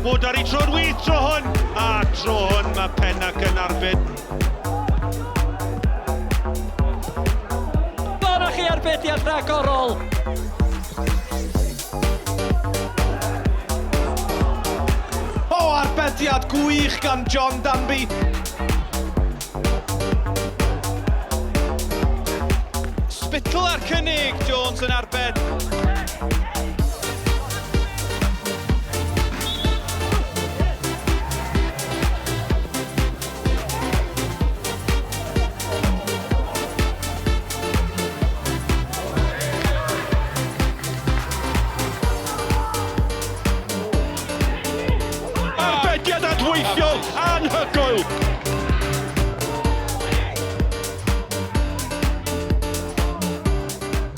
Wood ar ei tro'n wych tro hwn, a tro hwn mae Pennac yn arbed. Dyna chi arbediad rhagorol! O, arbediad gwych gan John Danby. Spittle ar cynnig, Jones yn arbed. Arbediad adweithiol anhygoel!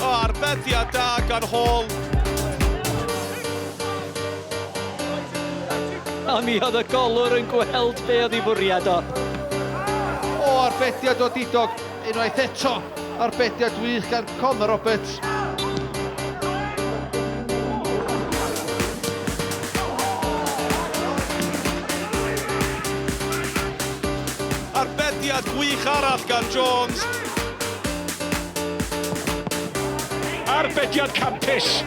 O, arbediad da gan Hall. A mi oedd y golwr yn gweld be oedd ei fwriad o. O, arbediad o didog unwaith eto. Arbediad wych gan Connor Roberts. Arbediad gwych arall gan Jones. Arbediad campus.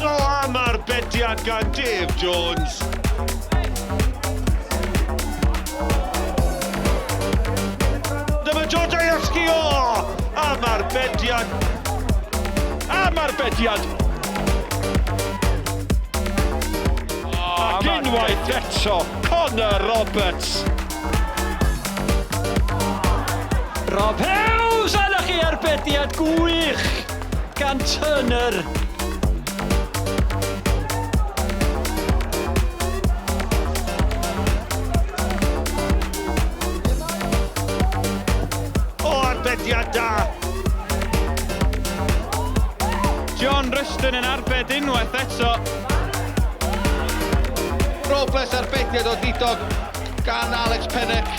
O, am arbediad gan Dave Jones. Dyma George Ayeski, o! Am arbediad. Am arbediad. Ac unwaith eto, Connor Roberts. Rob Hughes, a chi arbediad gwych gan Turner. O, arbediad da. John Ruston yn arbed unwaith eto. Robles arbediad o didog gan Alex Pennock.